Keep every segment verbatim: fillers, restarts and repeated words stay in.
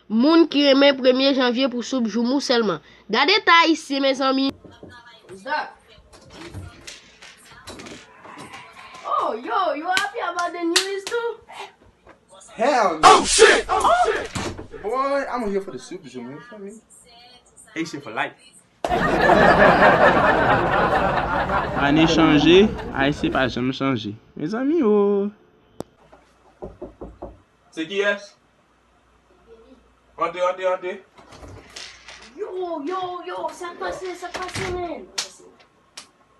Moun ki renmen premye janvye pou soup joumou sèlman. Gade ta ayisyen, mezanmi. What's that? Oh, yo, you happy about the news too? Hell no. Oh, shit! Oh, shit! Boy, I'm here for the soup joumou, you feel me? Haitian for life. Ane chanje, Ayisyen pa janm chanje. Mezanmi, oh. Se kiyès? Antre, antre, antre. Yo, yo, yo, sa k pase, sa k pase, men?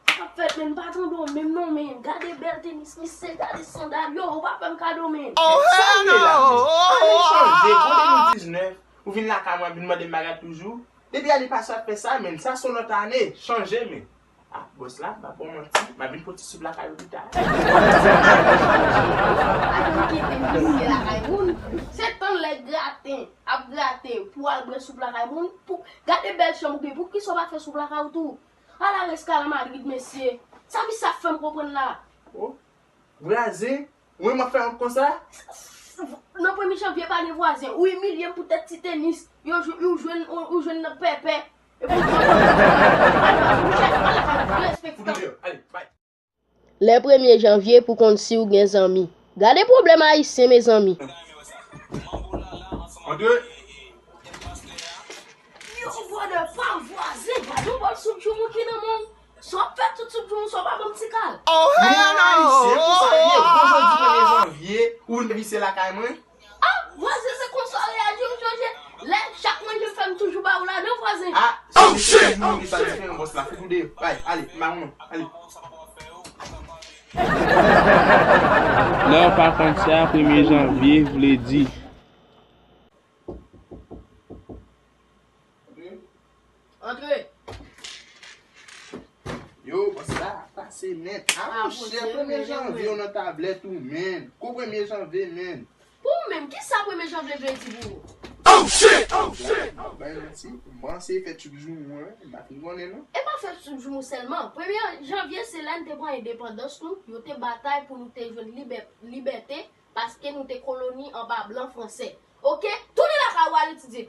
Sa k fèt, men? Pa tande w menm non, men. Gade bèl tenis misye, gade sandal. Yo, ou pa fè m kado, men. Sa m ye la, men? Ane chanje, bon de mil diznèf, ou vin lakay mwen, vin mande m bagay toujou. Depi ane pase w ap fè sa, men. Sa se yon lòt ane. Chanje, men. Ah, bòs la, m pa ba w manti, m ap vin pote soup lakay ou pita. Pa janm kite misye lakay moun. Se tan lè graten ap grate pou al bwè soup lakay moun. Pou, gade bèl chanm ou gen, poukisa w pa fè soup lakay ou tou? Ala reskalamadrid, mesye. Sa misye ap fè m konprann la. Oh, vwazen, mwen m ap fè wont konsa? Nan premye janvye pa gen vwazen. Ou imilye m poutèt ti tenis. Yo, ou jwenn, ou, ou jwenn nan pèpè. Epi ou pran mouche, al lakay ou, derespektan. Lè premye janvye pou konn si w gen zanmi. Gade pwoblèm ayisyen, mezanmi. Antre. Yo, brother, pa vwazen, gade yon bòl soup joumou ki nan men w. Sa w ap fè tout soup joumou, sa w pa ban m ti kal? Moun ayisyen, konsa l ye. Bon, jodi premye janvye, ou vin visye lakay mwen. Ah, vwazen, se konsa w reyaji, m chanje. Lè chak manje m fè, m toujou ba ou ladan, vwazen. Ah, se te moun ki pa diferan, bòs la. Fout ou deyò. Bay, ale, m ba ou non. Ale. Lè w pa konn sa premye janvye vle di. Antre. Yo, bòs la, pase nèt. Ah, monchè, premye janvye w nan tablèt ou, men. Kou premye janvye, men. Pou ou menm, kisa premye janvye vle di pou ou? Oh, shit! Oh, shit! Bay manti, m panse fèt chak jou, mwen, m pa fin konnen, non. E pa fèt chak jou sèlman. Premye janvye, se lè n te pran endepandans nou, yo te batay pou nou te jwenn libè-, libète, paske nou te koloni anba blan fransè. Oke? Tounen lakay ou al etidye.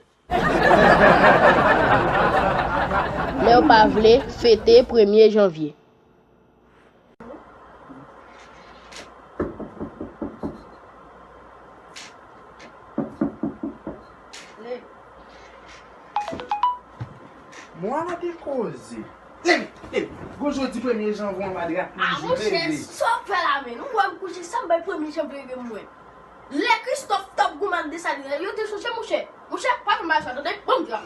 Men w pa vle fete premye janvye. Mwa la te koze. Leve, leve. Gon jodi premye janvye anba dra toujou leve. Ah, monchè, sa w ap fè la, men? Ou wè m kouche, sa m bay premye janvye leve m wè. Lè Christophe t ap goumen ak Desalin, yo te chonje, monchè. Monchè, pa fè m bagay sa, tande? Ban m dra m.